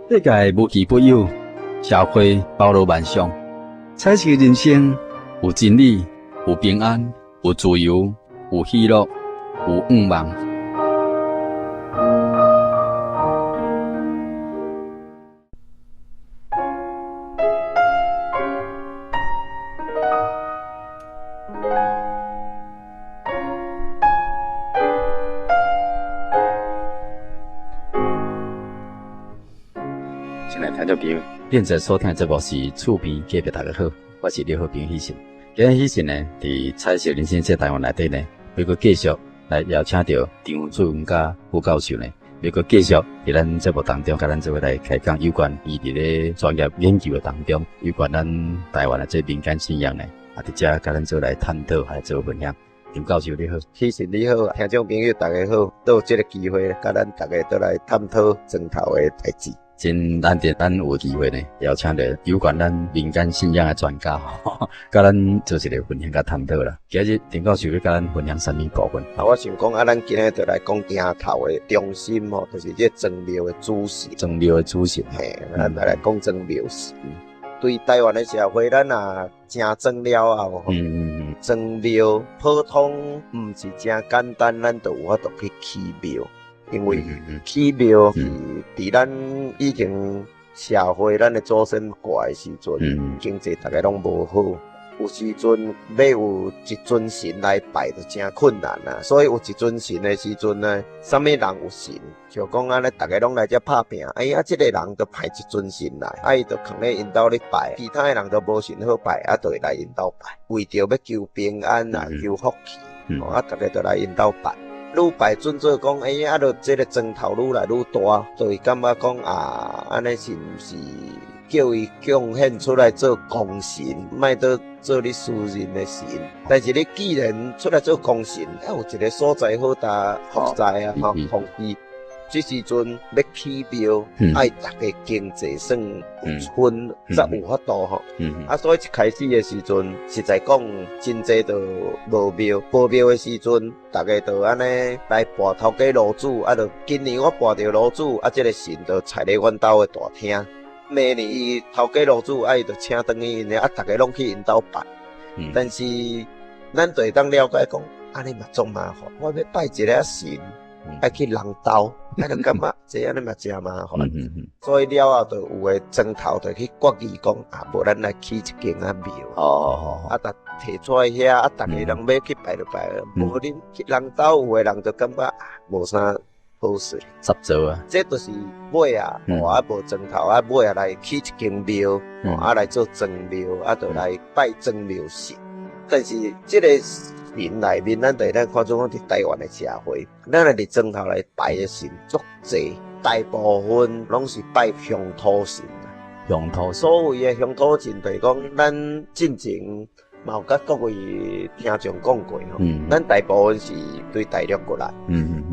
世界無奇不有，社會包羅萬象，彩色人生有真理，有平安，有自由，有喜樂，有願望。親愛聽眾朋友，現在所聽的節目是厝邊隔壁，大家好，我是劉和平醫生。今日喜訊呢，佇彩色人生這單元內底呢，欲閣繼續來邀請著張志文嘉副教授呢，欲閣繼續佇咱節目當中，佮咱做伙來開講有關伊佇咧專業研究的當中，有關咱台灣的這民間信仰呢，啊，佇遮佮咱做來探討，來做分享。張教授你好，喜訊你好，聽眾朋友大家好，都有這個機會，佮咱大家都來探討磚頭的代誌。真難得，咱有機會呢，邀請著有關咱民間信仰的專家，佮咱做一個分享佮探討啦。今日張教授欲佮咱分享啥物部分？啊，我想講啊，咱今日就來講鏡頭的中心吼，就是這個宗廟的主神。宗廟的主神，嘿，咱來講宗廟神。對台灣的社會，咱若成莊了後，宗廟普通毋是誠簡單，咱就有法度去起廟。因為起廟是佇咱以前社會，咱的祖先過的時陣，經濟逐家攏無好，有時陣欲有一尊神來拜，就誠困難啊。所以有一尊神的時陣呢，啥物人有神，像講按呢，逐家攏來遮拍拚，哎呀，這個人就派一尊神來，啊，伊就囥咧𪜶兜咧拜，其他的人都無神好拜，啊，就會來𪜶兜拜，為著欲求平安啊，求福氣，啊，逐家就來𪜶兜拜。愈拜準做講，欸，啊，著這个磚頭愈來愈大，就會感覺講啊，按呢是毋是叫伊貢獻出來做公神，莫閣做你私人的神？但是你既然出來做公神，啊，有一个所在好搭服侍啊，吼，服侍。這時陣欲起廟，愛逐家經濟算有分，才有法度吼。啊，所以一開始的時陣，實在講真濟都無廟，無廟的時陣，逐家就按呢來跋頭家爐主，啊，就今年我跋著爐主，啊，這个神就踩咧阮兜的大廳。明年伊頭家爐主，啊，伊就請轉去𪜶，啊，逐家攏去𪜶兜拜。但是咱就會當了解講，按呢嘛足麻煩，我欲拜一个神。愛去人兜，咱就感覺這按呢嘛誠麻煩，所以了後就有的磚頭就去決議講啊，無咱來起一間仔廟，啊，就提出來遐，啊，逐个人欲去拜就拜，無恁去人兜，有的人就感覺啊，無啥好勢，雜做啊，這就是尾啊，啊無磚頭啊，尾啊來起一間廟，啊來做宗廟，啊就來拜宗廟神。但是這个神內面，咱就會當看出講佇台灣的社會，咱若佇磚頭來拜的神足濟，大部分攏是拜鄉土神啦。鄉土所謂的鄉土神，就是講咱進前嘛有佮各位聽眾講過吼，咱大部分是對大陸過來，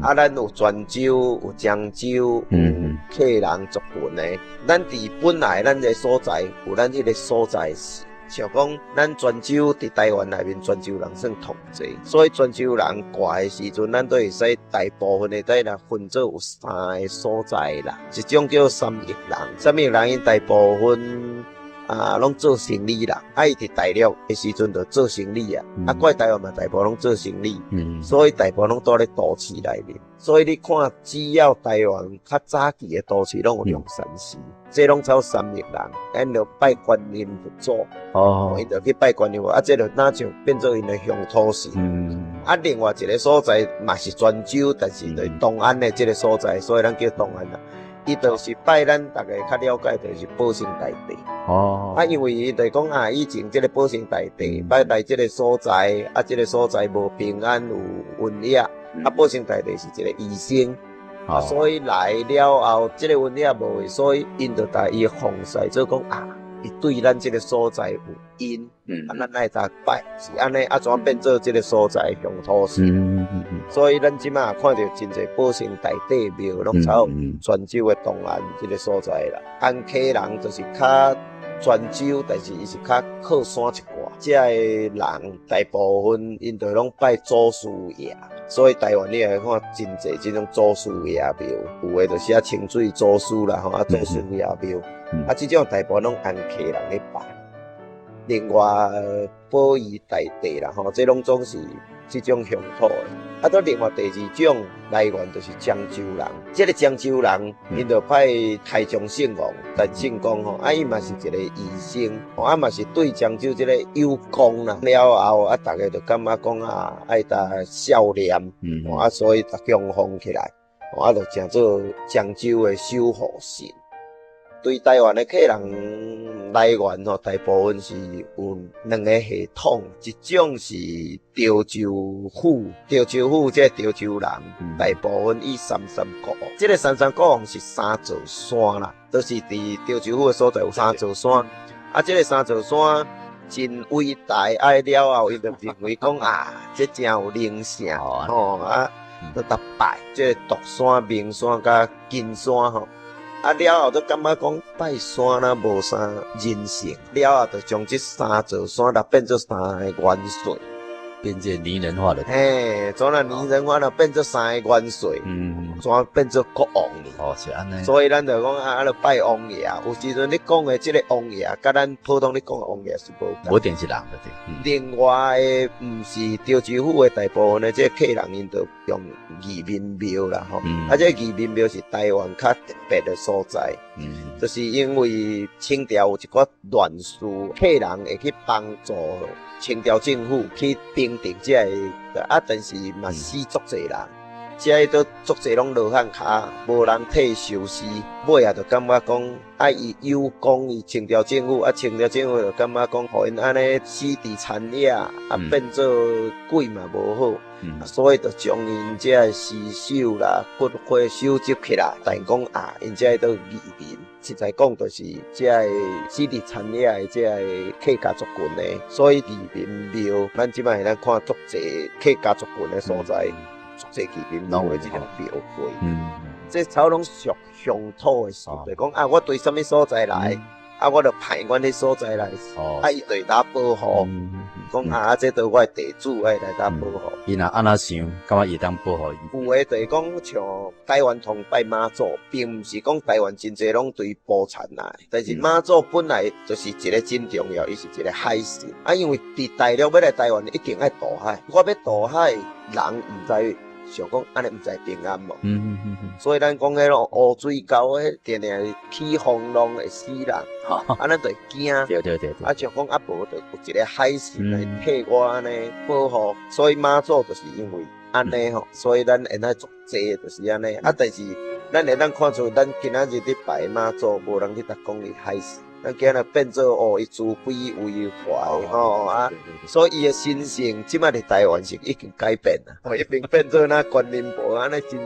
啊，咱有泉州、有漳州、有客人族群的，咱佇本來咱的所在有咱彼个所在是。像講，咱泉州佇台灣內面，泉州人算統濟，所以泉州人過的時陣，咱都會使大部分的在來分做有三个所在啦。一種叫三邑人，三邑人𪜶大部分啊攏做生理啦，啊伊佇大陸的時陣就做生理啊，啊過來台灣嘛大部分攏做生理，所以大部分攏住咧都市內面。所以你看，只要台灣較早期的都市攏有龍山寺，這攏走三邑人，𪜶就拜觀音佛祖，𪜶就去拜觀音佛，啊，這就若像變做𪜶的鄉土神。啊，另外一个所在嘛是泉州，但是就是東安的這个所在，所以咱叫東安啦。伊就是拜咱逐家較了解，就是保生大帝。啊，因為伊就講啊，以前這个保生大帝拜來這个所在，啊，這个所在無平安，有瘟疫。啊，保生大帝是一個醫生，啊，所以來了後，這个瘟疫無去，所以𪜶就共伊奉祀做講啊，伊對咱這个所在有恩，啊，咱愛共拜，是按呢，啊，怎變做這个所在鄉土神？所以咱這馬看著真濟保生大帝廟，攏走泉州的東安這个所在啦。安溪人就是較泉州，但是伊是較靠山一掛，這个人大部分𪜶就攏拜祖師爺。所以台灣你會看真濟這種祖師爺廟，有的就寫清水祖師啦吼，啊祖師爺廟，啊這種大部分攏安客人咧拜。另外保義大帝啦吼，這攏總是這種鄉土的。啊，閣另外第二種來源就是漳州人，這個漳州人，𪜶就派台中聖王陳勝公吼，啊，伊嘛是一個醫生，啊嘛是對漳州這個有功啦。了後啊，逐家就感覺講啊，愛共孝念，啊，所以就供奉起來，啊，就成做漳州的守護神。對台灣的客人來源吼，大部分是有兩个系統，一種是潮州府，潮州府這潮州人，大部分以三山國王，這个三山國王是三座山啦，都是佇潮州府的所在有三座山，啊，這个三座山真偉大，啊了後，伊就認為講啊，這真有靈性，吼啊，就逐拜這个獨山、名山佮金山吼。啊了後，就感覺講拜山若無啥人性，了後就將這三座山來變做三个元帥。變這擬人化了。嘿，怎若擬人化了變做三个元帥，怎變做國王呢？哦，是按呢。所以咱就講啊，就拜王爺。有時陣你講的這个王爺，佮咱普通咧講的王爺是無仝。無一定是人的對。另外的，毋是潮州府的大部分的這个客人，𪜶就用義民廟啦吼。啊，這个義民廟是台灣較特別的所在。就是因為清朝有一寡亂事，客人會去幫助清朝政府去平定這个，啊，但是嘛死足濟人，這个都足濟攏羅漢跤，無人替收屍，尾仔就感覺講，啊，伊有功於清朝政府，啊，清朝政府就感覺講，予𪜶按呢死佇田野，啊，變做鬼嘛無好，所以就將𪜶這个屍首啦、骨灰收集起來，但講啊，𪜶這个都義民。實在講，就是這个死佇田野的這个客家族群的，所以義民廟，咱這擺會當看足濟客家族群的所在，足濟義民廟的這種廟會。這差不多攏屬鄉土的事，就講啊，我對啥物所在來，啊，我就派阮彼所在來，啊，伊就會當保護，講啊，這都我的地主愛來當保護。伊若按怎想，感覺伊會當保護伊。有的就是講像台灣通拜媽祖，並毋是講台灣真濟攏對埔田來，但是媽祖本來就是一个真重要，伊是一个海神。啊，因為佇大陸欲來台灣，一定愛渡海。我欲渡海，人毋知想講按呢毋知平安無。所以咱講彼個烏水溝，彼定定起風浪會死人，啊，咱就會驚。啊，像講啊，無就有一个海神來替我按呢保護，所以媽祖就是因為按呢吼，所以咱會當足濟就是按呢。啊，但是咱會當看出，咱今仔日佇拜媽祖，無人去共講伊海神。咱今日變做哦，伊慈悲為懷吼啊，所以伊的神性這擺佇台灣是已經改變啦，哦，已經變做若觀音婆按呢真，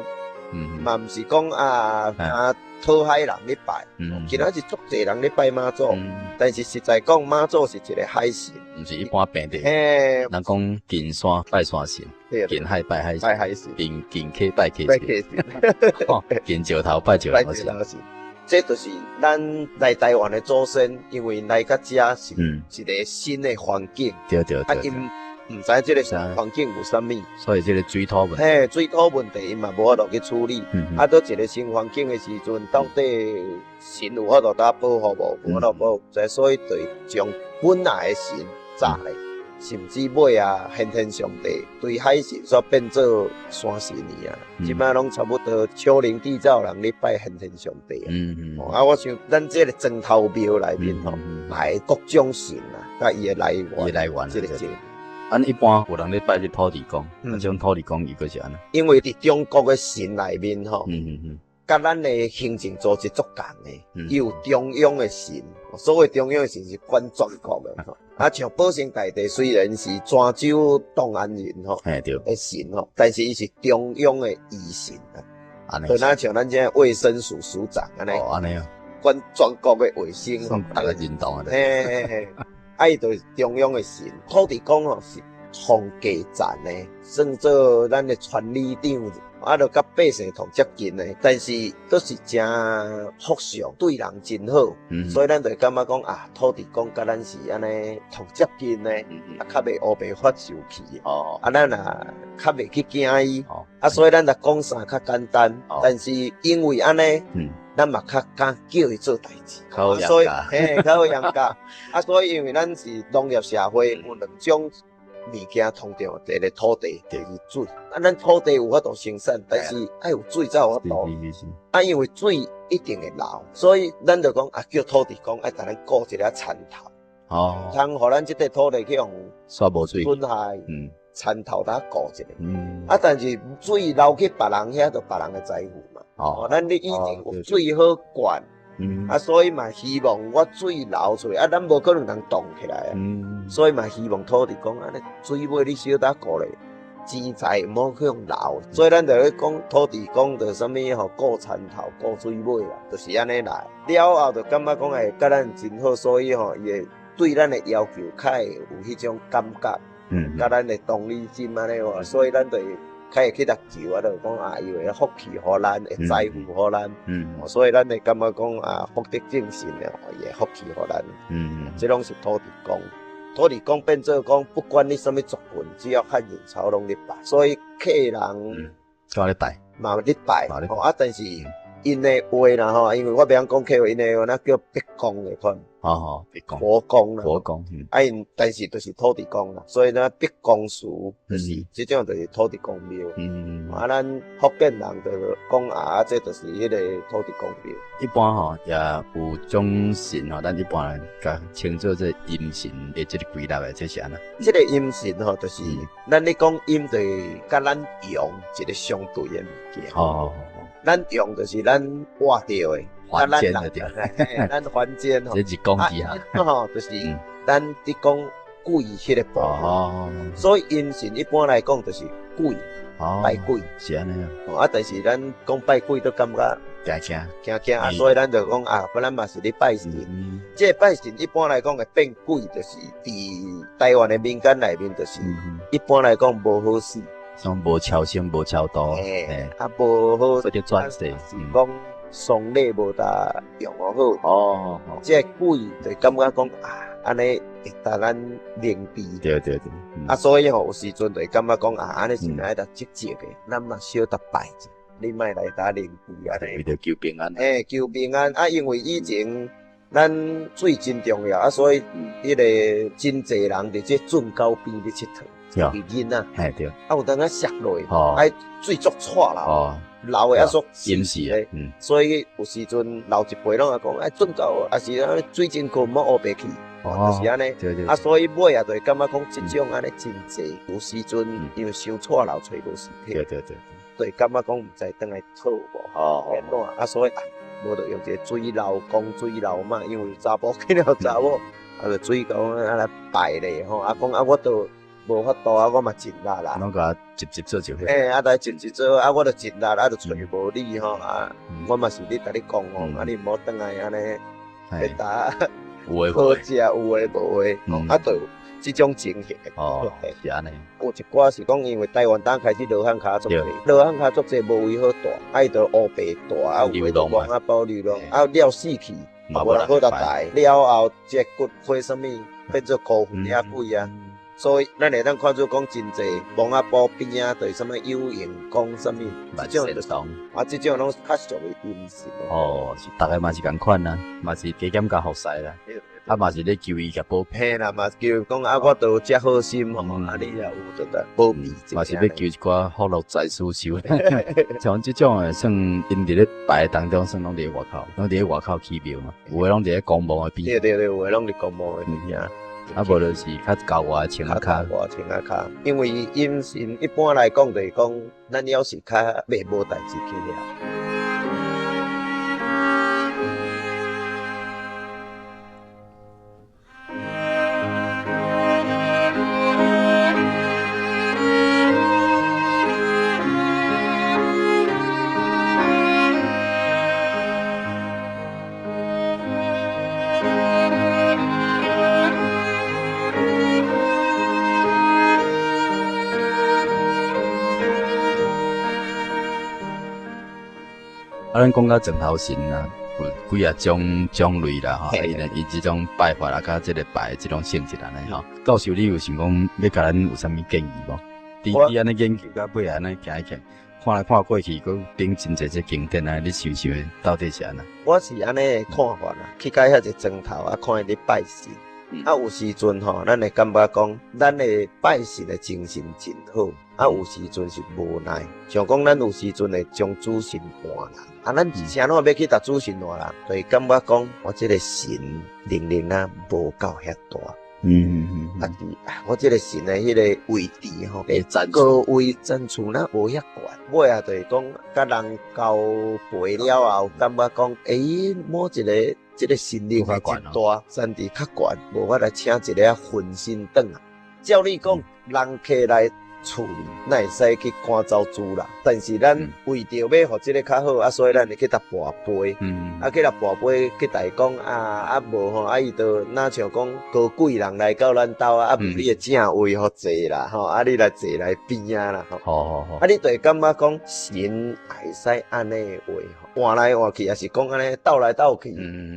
嘛毋是講啊啊討海人咧拜，今仔日足濟人咧拜媽祖，但是實在講媽祖是一个海神，毋是一般平地。人講近山拜山神，近海拜海神，拜海神，近近溪拜溪神，近石頭拜石頭神。這就是咱來台灣的祖先，因為來到遮是一个新的環境，啊，𪜶毋知這个環境有啥物，所以這个水土問題，嘿，水土問題𪜶嘛無法度去處理，啊，佇一个新環境的時陣，到底神有法度當保護無？無法度保護，所以就將本來的神炸咧。甚至尾啊，玄天上帝對海神煞變做山神爾啊！這擺攏差不多丘陵地灶人咧拜玄天上帝啊！啊，我想咱這个磚頭廟內面吼，拜各種神啊，佮伊的來源，伊來源這个這。按一般有人咧拜這土地公，啊，這種土地公伊閣是按怎？因為佇中國的神內面吼，佮咱的行政組織足仝的，伊有中央的神，所謂中央的神是管全國的。啊，像保生大帝雖然是泉州同安人吼，的神吼，但是伊是中央的醫神啊。就若像咱這衛生署署長按呢，管全國的衛生，逐个認同啊。嘿嘿嘿，啊，伊就是中央的神，土地公吼是皇家層的，算做咱的傳理長。啊，就佮百姓同接近的，但是都是誠福相，對人真好，所以咱就會感覺講啊，土地公佮咱是按呢同接近的，啊，較袂烏白發受氣，啊，咱也較袂去驚伊，啊，所以咱就講啥較簡單，但是因為按呢，咱嘛較敢叫伊做代誌，所以嘿，較好養家，啊，所以因為咱是農業社會，有兩種物件通著，一个土地，第二水。啊，咱土地有法度生產，但是愛有水才有法度。啊，因為水一定會流，所以咱就講啊，叫土地公愛共咱顧一个田頭。哦。通予咱這塊土地去予煞無水。損害。田頭共顧一下。啊，但是水流去別人遐，就別人的財富嘛。哦。咱你一定有水好灌。啊，所以嘛，希望我水流出來，啊，咱無可能通擋起來啊。所以嘛，希望土地公按呢水尾你小可顧咧，錢財毋好去予流。所以咱就咧講土地公，就啥物吼，顧田頭、顧水尾啦，就是按呢來。了後就感覺講會佮咱真好，所以吼，伊會對咱的要求較會有彼種感覺，佮咱的同理心按呢吼，所以咱就會較會去共求啊，就講啊，伊會福氣予咱，會財富予咱，所以咱會感覺講啊，福德正神的，伊會福氣予咱，這攏是土地公。土地公變做講，不管你啥物族群，只要漢人草攏咧拜，所以客人都咧拜，嘛咧拜，啊，但是𪜶的話啦吼，因為我袂曉講客話，𪜶的話那叫伯公的款。哦，伯公，伯公啦，伯公，啊𪜶但是就是土地公啦，所以呢，伯公祠就是這種就是土地公廟。啊，咱福建人就講啊，這就是彼個土地公廟。一般吼也有種神吼，咱一般人共稱做這陰神的這個歸納的，這是按怎？這個陰神吼，就是咱咧講陰，就是佮咱陽一個相對的物件。咱陽就是咱活著的。凡間的對，咱凡間吼，這是講字啊，吼，就是咱佇講鬼彼個部分，所以陰神一般來講就是鬼，拜鬼是按呢。啊，但是咱講拜鬼都感覺驚驚驚驚啊，所以咱就講啊，咱嘛是咧拜神。這個拜神一般來講會變鬼，就是佇台灣的民間內面，就是一般來講無好勢，像無超生無超度，啊無好，做轉世是講。喪禮無呾用好，哦，這個鬼就感覺講啊，按呢會共咱靈治，對對對，啊，所以吼有時陣就會感覺講啊，按呢是愛共積積的，咱嘛小共拜者，你莫來共靈治按呢，為著求平安，嘿，求平安啊，因為以前咱水真重要啊，所以彼個真濟人佇這圳溝邊咧𨑨迌，佇囡仔，嘿對，啊有當仔摔落，啊水足掣流。老的抑煞淹死的，所以有時陣老一輩攏會講，哎，圳溝抑是按呢水真高，毋好烏白去，就是按呢。啊，所以尾仔就會感覺講這種按呢真濟，有時陣因為傷掣流揣無屍體，就會感覺講毋知轉來討無，按怎啊，所以啊，無就用一個水流公、水流媽，因為查埔見了查某，啊，就水公啊來拜咧吼，啊講啊我都。無法度啊，我嘛盡力啦。攏共集集做就好。欸，啊，來集集做，啊，我就盡力，啊，就揣無你吼啊，我嘛是咧共你講吼，啊，你毋好轉來按呢，欲共有的好食有的無的，啊，就有這種情形。哦，是按呢。有一寡是講，因為台灣當開始羅漢跤足濟，羅漢跤足濟無位好蹛，啊，伊就烏白蹛，啊，有的就墓仔埔流浪，啊，了死去，無人好共抬，了後這骨灰啥物變做孤魂野鬼啊。所以，咱會當看出講真濟墓仔埔邊仔，就是啥物有閒宮啥物，這種就是啊，這種攏較屬於陰神。哦，是逐个嘛是仝款啦，嘛是加減共服侍啦，啊嘛是咧求伊共保庇。嘿啦，嘛求講啊，我都遮好心吼，啊你也有就得保庇。嘛是欲求一寡福祿財壽壽。像這種的，算𪜶佇咧拜當中，算攏佇咧外口，攏佇咧外口起廟嘛，有的攏佇咧公墓的邊。對對對，有的攏佇公墓的邊仔。啊，無就是較郊外的穿仔跤。郊外穿仔跤，因為陰神一般來講就是講，咱猶是較袂無代誌去遐。啊，咱講到莊頭神啊，有幾仔種種類啦，吼，伊呢伊這種拜法啊，佮這个拜這種性質按呢吼。教授，你有想講欲共咱有啥物建議無？佇你按呢研究到尾按呢行起，看來看過去，閣頂真濟這經典啊，你想想的到底是按怎？我是按呢看法啦，去到遐濟莊頭啊，看伊咧拜神，啊有時陣吼，咱會感覺講，咱的拜神的精神真好，啊有時陣是無奈，像講咱有時陣會將主神換人，啊咱啥怎欲去共主神換人，就會感覺講我這个神能力啊無夠遐大。啊是，我這个神的彼个位置吼，高位層次若無遐懸，尾仔就是講，佮人交陪了後，感覺講，欸，某一个這个神力真大，甚至較懸，無我來請一个分身轉來。照理講，人客來厝裡，咱會使去趕走主人，但是咱為著欲予這个較好，啊，所以咱會去共跋杯，啊，去共跋杯去共伊講啊，啊無吼，啊伊就若像講高貴人來到咱兜啊，啊無你的正位予坐啦，吼，啊你來坐來邊仔啦，吼，啊你就會感覺講神會使按呢話，換來換去，抑是講按呢鬥來鬥去，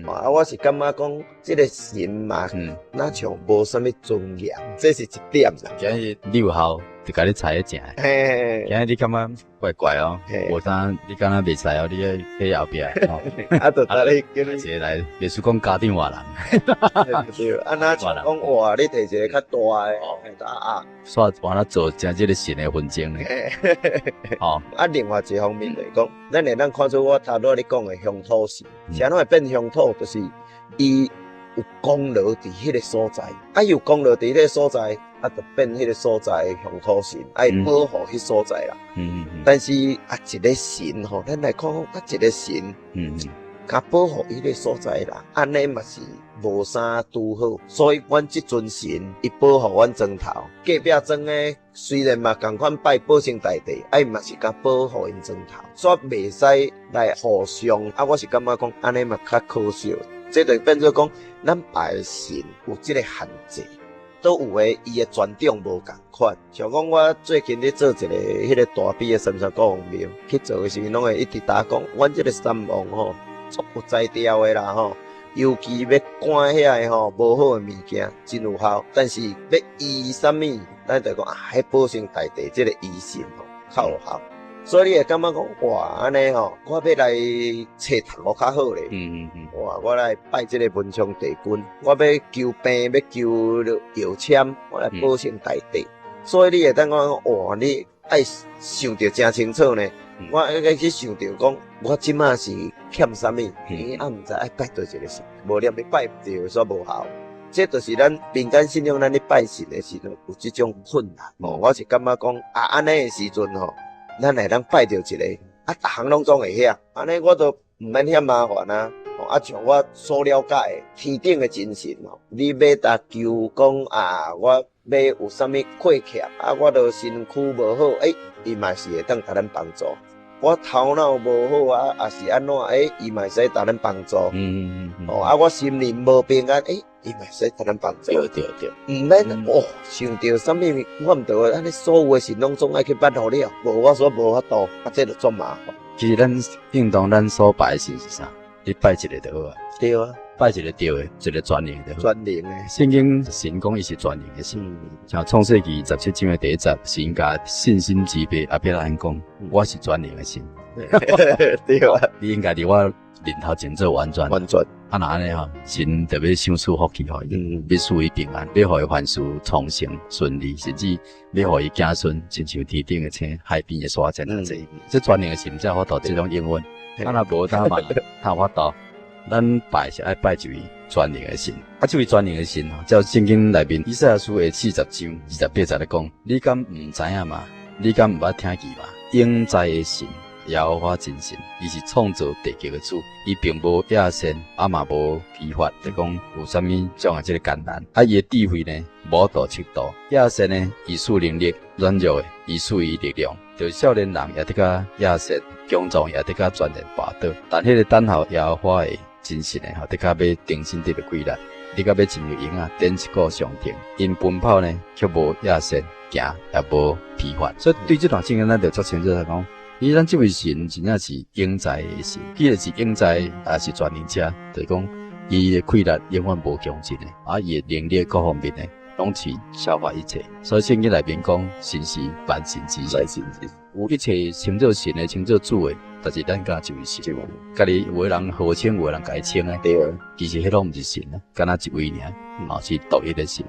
啊我是感覺講這个神嘛，若像無啥物尊嚴，這是一點啦。今日你有效，就共你裁咧正。今日你感覺怪怪哦，無啥，你敢若袂使哦，你佇後壁。啊，就等你叫你一個來，袂輸講家長換人。對，啊，若像講哇，你提一個較大的，啊啊。煞換來做成這个神的紛爭呢。哦。啊，另外一方面來講，咱會當看出我頭拄仔咧講的鄉土神，啥物會變鄉土，就是伊有功勞佇彼个所在，啊，有功勞佇彼个所在，啊，就變彼个所在的鄉土神，愛保護彼所在啦。但是啊，一个神吼，咱來看啊，一个神，共保護彼个所在啦，按呢嘛是無啥拄好，所以阮這尊神伊保護阮莊頭，隔壁莊的雖然嘛仝款拜保生大帝，啊伊嘛是共保護𪜶莊頭，所以袂使來互相。啊，我是感覺講按呢嘛較可惜。這就變做講，咱拜的神有這个限制，都有的伊的專長無仝款。像講我最近咧做一个彼个大埤的三山國王廟去做的時陣，攏會一直打講，阮這个三王吼，足有才調的啦吼，尤其欲趕遐个吼無好的物件，真有效。但是欲醫啥物，咱就講啊，彼保生大帝這个醫神吼較有效。所以你會感覺講，哇，按呢吼，我欲來揣頭路較好咧。哇，我來拜這个文昌帝君，我欲求病，欲求藥籤，我來保生大帝。所以你會當講，哇，你愛想著誠清楚呢。我應該去想著講，我這馬是欠啥物，啊，毋知愛拜佗一个神，無念欲拜著，煞無效。這就是咱民間信仰，咱咧拜神的時陣有這種困難。哦，我是感覺講，啊，按呢的時陣吼，咱會當拜著一个，啊，逐項攏總會曉，按呢我都毋免遐麻煩啊。啊，像我所了解的天頂的真神吼，你欲共求講啊，我欲有啥物虧欠啊，我都身軀無好，欸，伊嘛是會當共咱幫助。我頭腦無好啊，抑是按怎，欸，伊嘛會使共咱幫助。哦，啊，我心靈無平安，欸，伊嘛會使共咱幫助。毋免哦，想著啥物，我毋著按呢所有的神攏總愛去捌予了，無我煞無法度，啊，這就足麻煩。其實咱應當咱所拜的神是啥？你拜一个就好啊。對啊。拜一个對的，一个全能的就好。全能的。聖經神講伊是全能的神，像創世記17章的第一節，神共信心之父亞伯拉罕講：我是全能的神。對啊。你應該佇我面頭前做完全。完全。啊，若按呢吼，神特別賞賜福氣予伊，欲賜伊平安，欲予伊凡事昌盛順利，甚至欲予伊子孫親像天頂的星、海邊的沙遮爾濟。這全能的神才有法度這種應允。啊，若無他嘛，他有法度。咱拜是愛拜一位全能的神，啊，這位全能的神吼，照聖經內面以賽亞書的40章28節咧講，你敢毋知影嗎？你敢毋捌聽見嗎？永在的神，耶和華真神，伊是創造地極的主，伊並無厭倦，啊嘛無疲乏，就講有啥物種的這个艱難。啊，伊的智慧呢，無法度測度。厭倦呢，伊賜能力；軟弱的，伊賜伊力量。就少年人也得較厭倦，強壯也得較全然跋倒。但彼个等候耶和華的真實的吼，的確欲重新得著氣力，的確欲親像鷹仔展翅高上騰。𪜶奔跑呢，卻無厭倦，行也無疲乏。所以對這段聖經，咱就足清楚來講，伊咱這位神真正是永在的神，既然是永在，也是全能者，就是講伊的氣力永遠無窮盡的，啊，伊的能力各方面的，攏是超越一切。所以聖經內面講，神是萬神之神，有一切稱做神的，稱做主的，但是咱敢這位神，家己有的人號稱，有的人共伊稱的，其實彼攏毋是神啊，敢若一位爾，哦，是獨一的神。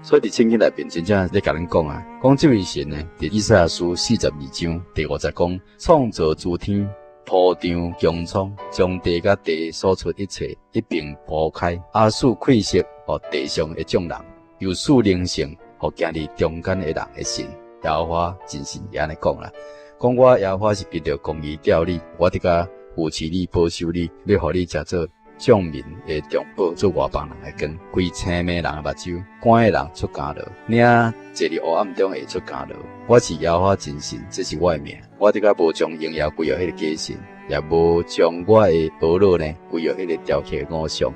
所以佇聖經內面真正咧共咱講啊，講這位神呢，佇以賽亞書42章第5節講，創造諸天，鋪張穹蒼，將地佮地所出一切一併鋪開，啊賜氣息予地上的眾人，又賜靈性予行佇中間的人的神。耶和華真神會按呢講啦，講我耶和華是憑著公義召你，我得共扶持你，保守你，欲予你成做眾民的中保，做外邦人的光，開青盲人的目睭，趕的人出監牢，領坐佇黑暗中的出監牢。我是耶和華真神，這是我的名。我得共無將榮耀歸予彼个假神，也無將我的寶樂呢歸予彼个雕刻的偶像。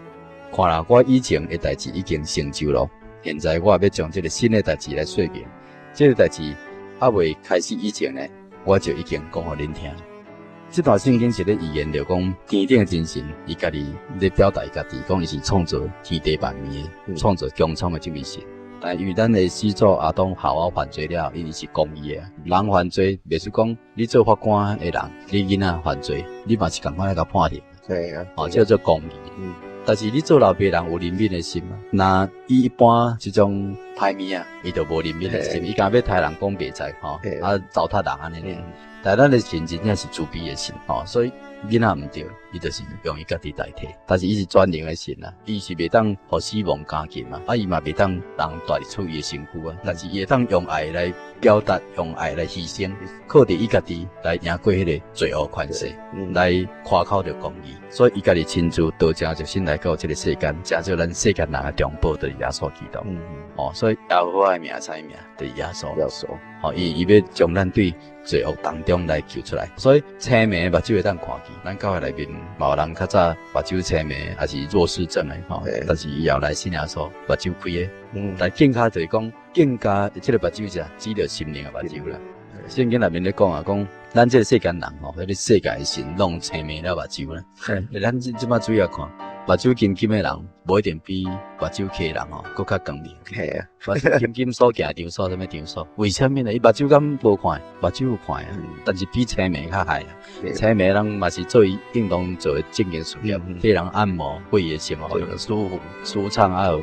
看啦，我以前的代誌已經成就囉，現在我欲將這个新的代誌來說明。這个代誌猶未開始以前呢，我就已經講予恁聽。這段聖經是咧預言著講天頂的真神，伊家己咧表達伊家己，講伊是創造天地萬物的，創造穹蒼的這位神。但因為咱的始祖亞當夏娃犯罪了，因為是公義的，人犯罪，袂輸講你做法官的人，你囡仔犯罪，你嘛是仝款來共判刑。對啊，哦，叫做公義。但是你做老爸人有憐憫的心嗎？若伊一般這種歹物仔，伊就無憐憫的心，伊敢欲刣人講袂知吼，啊糟蹋人按呢爾。但咱的神真正是慈悲的神吼，所以囡仔毋對，伊就是用伊家己代替。但是伊是全能的神啊，伊是袂當予死亡監禁啊，啊伊嘛袂當人蹛入出伊的身軀啊。但是伊會當用愛來表達，用愛來犧牲，靠著伊家己來贏過彼个罪惡權勢，來誇口著公義。所以伊家己親自道成肉身來到這个世間，成做咱世間人的中保，就是耶穌基督。哦，所以耶和華的名啥物名？就是耶穌。耶穌。哦，伊欲將咱對罪惡當中來救出來，所以青盲目睭會當看見。咱教會內面嘛有人較早目睭青盲，抑是弱視症的吼，但是伊後來信耶穌，目睭開的。但更較就是講，更加這个目睭是指著心靈的目睭啦。聖經內面咧講啊，講咱這个世間人吼，彼个世界的神攏青盲了目睭啦。咱這這擺注意看，目睭金金的人，無一定比目睭黑的人吼，閣較光明。係啊，目睭金金所行場所，啥物場所？為啥物呢？伊目睭敢無看？目睭有看啊，但是比青盲較害啊。青盲人嘛是做伊應當做的正經事業，替人按摩過伊的生活，舒服舒暢啊，有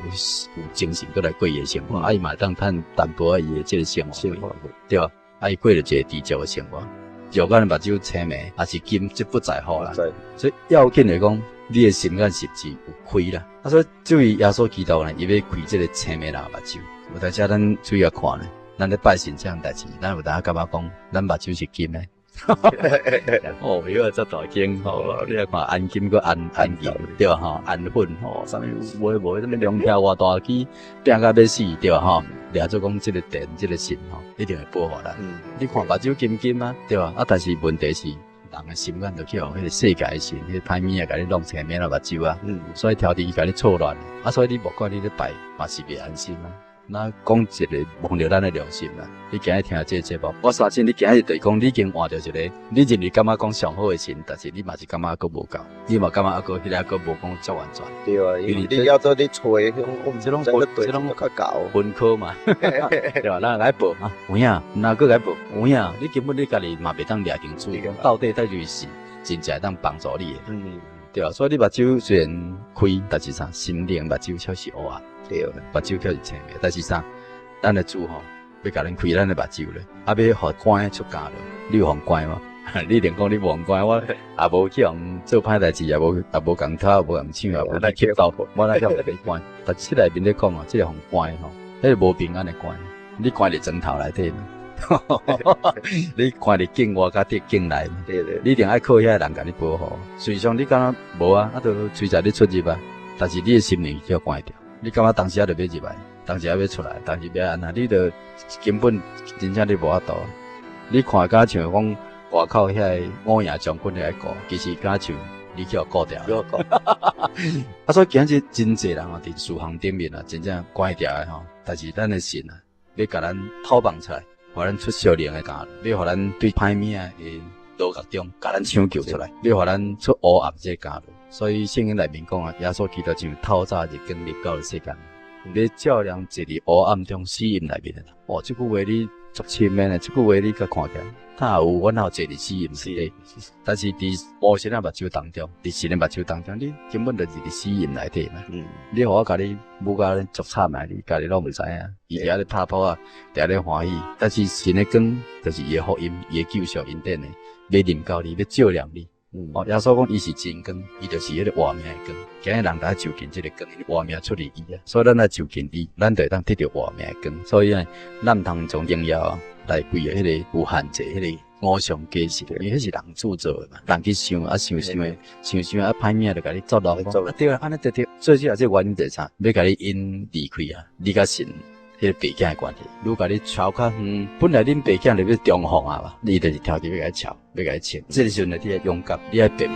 精神閣來過伊的生活，啊伊嘛會當趁淡薄仔伊的這个生活費，對吧？啊伊過著一個知足的生活。肉眼目睭青盲，抑是金，這不在乎啦。所以要緊來講，你的心眼是毋是有開啦？啊，所以這位耶穌基督呢，伊欲開這个青盲人的目睭。有當時咱注意看呢，咱咧拜神這項代誌，咱有當感覺講，咱目睭是金的。哦，彼個遮大間哦，你來看安金閣安安銀對吧？吼，安粉吼，啥物有的無的，啥物兩條偌大支，拼甲欲死對吧？吼，掠做講這个電，這个神吼，一定會保護咱。你看目睭金金啊，對吧？啊，但是問題是，人的心眼就去予彼个世界的神，彼个歹物仔共你弄青盲了目睭啊，所以調佇共你錯亂，啊，所以你無管你咧拜，嘛是袂安心啊。那講一个摸著咱的良心啦，你今日聽這个節目，我相信你今日就是講你已經換著一个，你認為感覺講上好的神，但是你嘛是感覺閣無夠，你嘛感覺猶閣彼个閣無講足完全。對啊，因為你要做咧揣，我毋這攏這攏較夠分科嘛，對吧？咱來報啊，有影，若閣來報，有影，你根本你家己嘛袂當掠清楚，到底佗一位是真正會當幫助你的，對吧？所以你目睭雖然開，但是啥，心靈目睭卻是烏暗。對，目睭卻是青的，但是啥，咱的主吼，欲共咱開咱的目睭咧，啊，欲予關的出監牢，你有予關無？你一定講你無予關，我也無去予做歹代誌，也無也無共偷，也無共搶，也無去吸毒，我哪曉會予關？但這內面咧講啊，這个予關吼，彼个無平安的關，你關佇床頭內底嘛？你關佇境外佮佇境內，你一定愛靠遐个人共你保護。實際上你敢若無啊？啊，就隨時你出入啊，但是你的心靈去關掉。你感覺當時仔就欲入來，當時仔欲出來，當時欲按怎，你就根本真正你無法度。你看敢像講外口遐个五營將軍咧顧，其實敢像你去予顧掉。啊，所以今日真濟人啊，佇事項頂面啊，真正關掉的吼。但是咱的神啊，欲共咱透放出來，予咱出屬靈的監，欲予咱對歹物仔的牢獄中，共咱搶救出來，欲予咱出烏暗這個監獄。所以聖經內面講啊，耶穌基督像透早日光臨到世間，欲照亮坐佇烏暗中死蔭內面的人。哦，這句話你足深的呢，這句話你共看起來，哪有阮哪有坐佇死蔭內底？但是佇無神的目睭當中，佇神的目睭當中，你根本就是佇死蔭內底嘛。你予我共你舞甲足慘的，你家己攏毋知影。伊佇遐咧拍噗仔，佇遐咧歡喜。但是神的光就是伊的福音，伊的救贖恩典呢，欲臨到你，欲照亮你。哦，耶穌講伊是真光，伊就是彼個活命的光。今日人著愛就近這個光，因為活命出自伊啊，所以咱愛就近伊，咱就會當得著活命的光。所以呢，咱毋通將榮耀來歸予彼個有限制、彼個偶像假神，因為彼是人鑄造的嘛，人去想啊想想的，想想啊歹物仔就共你作落，啊對啊，按呢對對。最主要這個原因就是啥？欲共你引離開啊，你佮神彼個爸囝的關係，愈共你蹺較遠，本來恁爸囝就欲重逢啊嘛，你就是挑佇欲共伊蹺，欲共伊穿。這個時陣你愛勇敢，你愛辨別。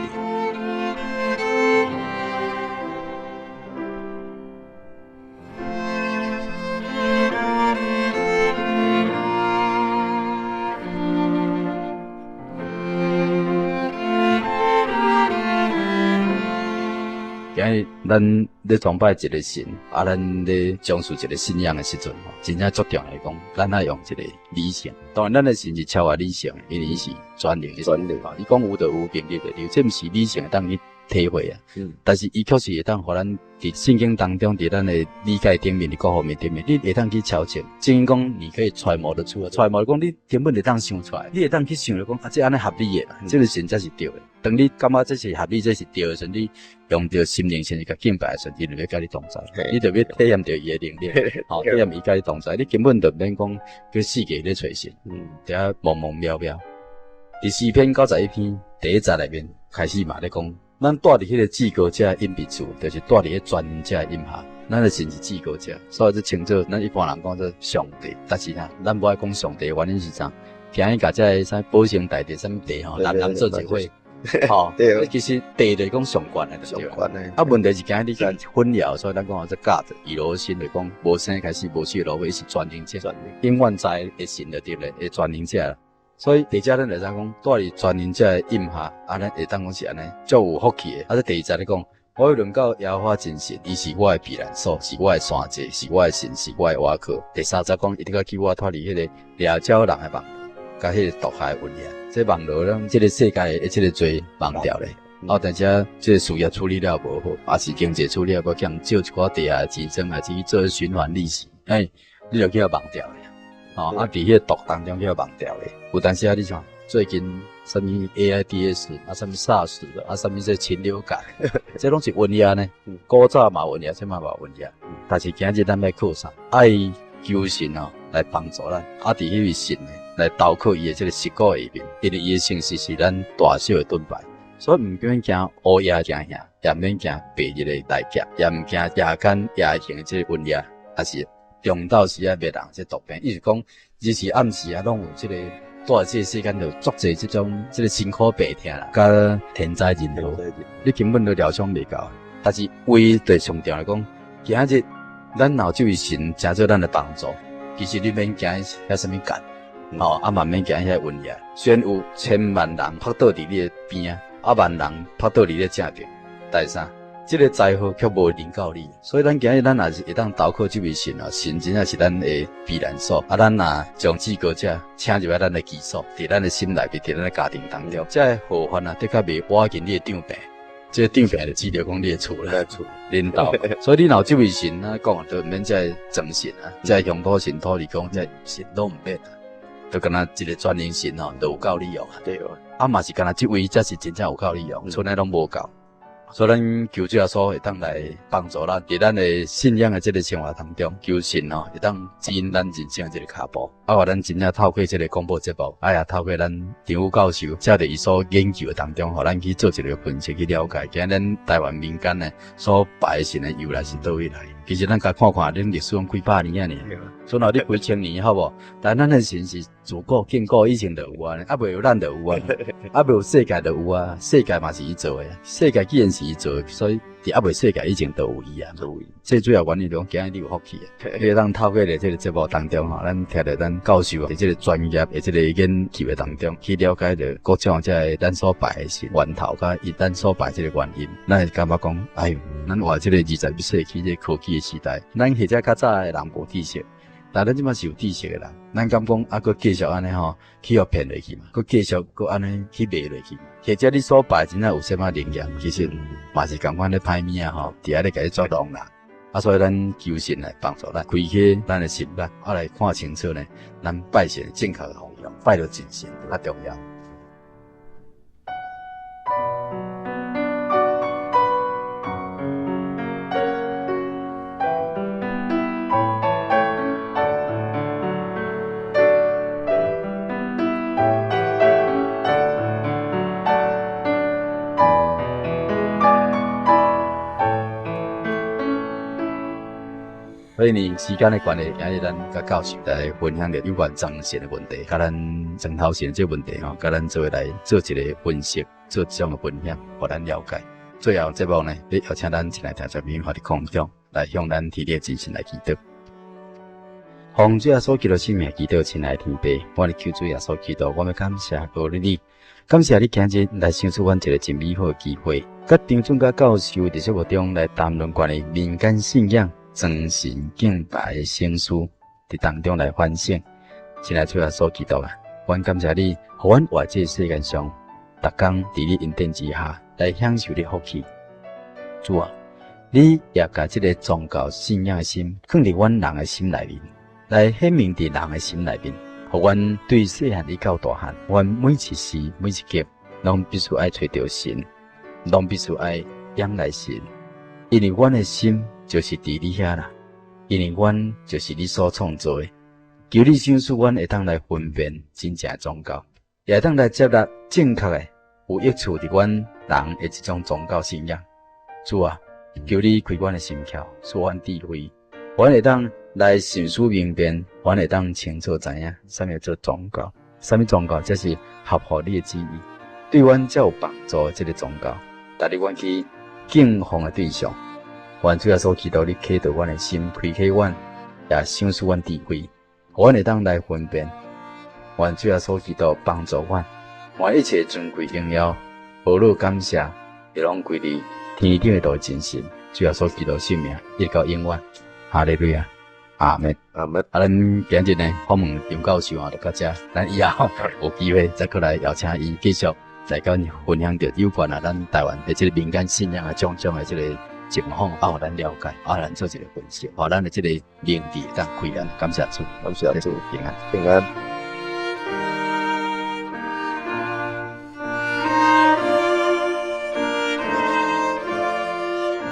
今日咱咧崇拜一個神，啊，咱咧從事一個信仰的時陣吼，真正足重要講，咱愛用一個理性。當然，咱的神是超越理性，因為伊是全能的神。伊講有就有，變就變，這毋是理性會當去體會啊。但是伊確實會當予咱佇聖經當中，佇咱的理解頂面，佇各方面頂面，你會當去超前。聖經講你可以揣摩得出來，揣摩講你根本會當想出來，你會當去想著講啊，這按呢合理的，這個神才是對的。當你感覺這是合理，這是對的時陣，你用著心靈先去共敬拜的時陣，伊就欲佮你同在，你就欲體驗著伊的能力，吼，體驗伊佮你同在，你根本就毋免講去四界咧揣神，佇遐茫茫渺渺。佇詩篇91篇第一節內面開始嘛咧講，咱住佇彼個至高者的隱秘處，就是住佇彼全能者的蔭下。咱的神是至高者，所以這稱做咱一般人講做上帝。但是啊，咱無愛講上帝的原因是啥？驚伊共這个啥保生大帝啥物帝吼，男男做一伙。吼，對，其實帝就是講上懸的，上懸的。啊，問題是驚你共混淆，所以咱講這 God 伊羅神就講無生開始，無始無尾，是全能者，永遠在的神就對咧，的全能者。所以佇遮咱會使講，住佇全能者的蔭下，按呢會當講是按呢，足有福氣的。啊，這第二節咧講，我欲論到耶和華真神，伊是我的避難所，是我的山寨，是我的神，是我的倚靠。第三節講，伊的確救我脫離彼個掠鳥人的網羅，佮彼個毒害的瘟疫。這網羅咱這個世界的這個罪忘掉咧。啊，但是這個事業處理了無好，抑是經濟處理了無欠借一寡地下錢莊，抑是去做循環利息，欸，你就去予忘掉咧。哦，啊，佇彼個毒當中去予忘掉咧。有當時啊，你像最近啥物 AIDS 啊，啥物 SARS 啊，啥物這禽流感，這攏是瘟疫呢。古早嘛瘟疫，這馬嘛瘟疫。但是今日咱欲靠啥？愛求神哦來幫助咱，啊，佇彼位神呢來投靠伊的這個實固下面，因為伊的誠實是咱大小的盾牌，所以毋免驚烏夜驚嚇，也毋免驚白日的來劫，也毋驚夜間夜行的這個瘟疫，抑是中晝時啊滅人這毒病。意思講，日時暗時啊，攏有這個蹛佇這個世間，就足濟這種這個辛苦病痛啦，佮天災人禍，你根本都料想袂到。但是唯對上重要來講，今日咱若有這位神，成做咱的幫助，其實你免驚遐啥物干，吼，啊嘛免驚遐瘟疫。雖然有千萬人仆倒佇你的邊仔，啊萬人仆倒佇你的正邊，但是啥？這個災禍卻無臨到你。所以咱今日咱若是會當投靠這位神哦，神真正是咱的避難所。啊，咱若將至高者請入來咱的居所，佇咱的心內面，佇咱的家庭當中，這個禍患啊，的確袂倚近你的帳棚。這個帳棚就指著講你的厝啦，恁兜。所以你若有這位神啊，講都毋免這個裝神啊，這個鄉土神、土地公，這個神攏毋免啊，就敢若一個全能神哦，就有夠你用啊。對哦。啊嘛是敢若這位才是真正有夠你用，賰的攏無夠。所以咱求主耶穌會當來幫助咱，佇咱的信仰的這個生活當中，求神哦會當指引咱人生的這個跤步，啊，予咱真正透過這個廣播節目，啊，也透過咱張武教授藉著伊所研究的當中，予咱去做一個分析去了解，今日咱台灣民間呢所拜的神的由來是佗位來？其實咱共看看，恁歷史攏幾百年啊爾，賰若你幾千年好無？但咱的神是自古亙古以前就有啊，猶未有咱就有啊，猶未有世界就有啊，世界嘛是伊做的，世界既然是伊做的，所以。佇猶未世界以前就有伊啊。最主要原因就講，今日你有福氣啊！你會當透過咧這个節目當中吼，咱聽著咱教授佇這个專業的這个研究的當中，去了解著各種這个咱所拜的神源頭，佮伊咱所拜這个原因，咱會感覺講，哎喲，咱活這个21世紀這个科技的時代，咱或者較早的人無知識，但咱這擺是有知識的人，咱敢講啊，閣繼續按呢吼去予騙落去嘛？閣繼續閣按呢去迷落去？或者你所拜真正有啥物靈驗？其實嘛是仝款咧歹物仔吼，佇遐咧共你作弄啦。啊，所以咱求神來幫助咱，開啟咱的心眼，啊來看清楚呢，咱拜神正確的方向，拜著真神較重要。所以呢，時間的關係，今日咱佮教授來分享著有關裝神的問題，佮咱床頭神這个問題吼，佮咱做伙來做一个分析，做這種的分享，予咱了解。最後節目呢，欲邀請咱親愛聽眾朋友佇空中來向咱天頂真神來祈禱。奉主耶穌基督聖名祈禱，親愛的天父，我哋求主耶穌基督，我欲感謝多謝你，感謝你今日來賞賜阮一个真美好的機會，佮張俊嘉教授佇節目中來談論關於民間信仰、裝神敬拜的省思，佇當中來反省。親愛主耶穌基督啊，阮感謝你，予阮活這个世間上，逐工佇你恩典之下來享受你福氣。主啊，你也共這个宗教信仰的心，囥佇阮人的心內面，來顯明佇人的心內面，予阮對細漢以到大漢，阮每一時每一刻，攏必須愛揣著神，攏必須愛仰賴神，因為阮的心就是佇你遐啦，因為阮就是你所創造的。求你賞賜阮會當來分辨真正的宗教，也會當來接納正確的、有益處佇阮人的這種宗教信仰。主啊，求你開阮的心竅，賜阮智慧，阮會當來尋思明辨，阮會當清楚知影啥物做宗教，啥物宗教才是合乎你的旨意，對阮才有幫助的這个宗教，值得阮去敬奉的對象。願主耶穌基督，你啟導阮的心，開啟阮，也賞賜阮智慧，予阮會當來分辨。願主耶穌基督幫助阮，願一切尊貴榮耀、何樂感謝，會攏歸佇天頂的道真神。主耶穌基督聖名，一直到永遠。哈利路亞，阿們，阿們。啊，咱今日呢，訪問張教授啊，就到這，咱以後有機會再閣來邀請伊繼續來佮阮分享著有關啊，咱台灣的這个民間信仰啊，種種的這个情況，啊，予咱了解，啊，咱做一个分析，予咱的這个靈智會當開眼。感謝主，感謝主，平安，平安。